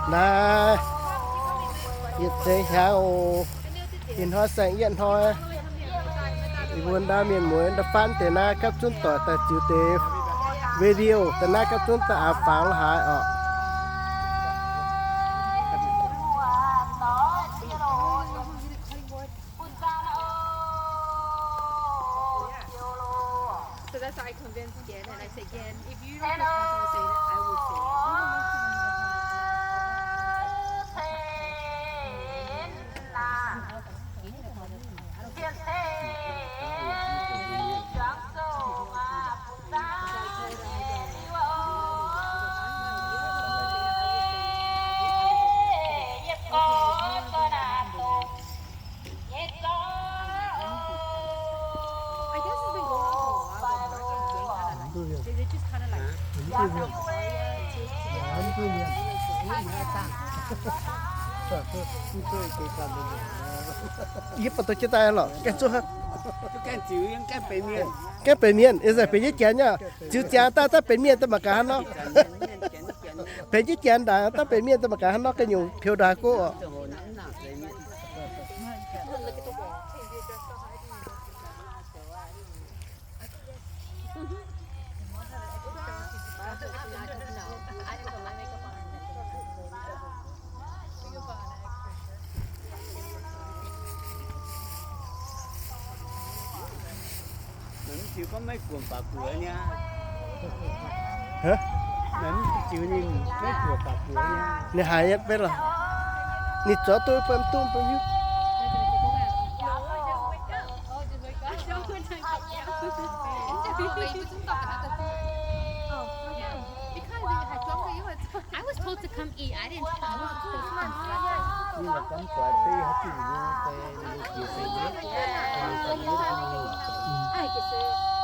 Naaiv, yietc seix hnyangx oc. Ih hnoi saeng-yietv hnoi, yie mbuo ndaamv mienh mueiz nda'faanv deix naaiv gapv zunv doic daaih ziux deix video daaih naaiv gapv zunv daaih aax fangx la'haaix oc. So that's why I convinced Jan and I said, Jan, if you don't feel comfortable saying it, I will say it. I guess it's been going on for a while, but Mark and Jane kinda like, they, they just kinda like, yeah, Yie baac duqv jienv daaih lorqc, gaengh zuqv hnangv. Gaengh benx mienh, ih zanc benx jienv janx nyei. Ziux ziangx daaih, daaih benx mienh daaih mangc gaax hnangv nor. Benx jienv janx ndaangc, daaih benx mienh daaih mangc gaax hnangv nor, ga'nyungc peux ndaaih gov oc. Ninh haiz nyei, beiv lorqc. Ninh zuov duqv bun mv duqv hiuv. I was told to come eat. I didn't know I was supposed to come sit.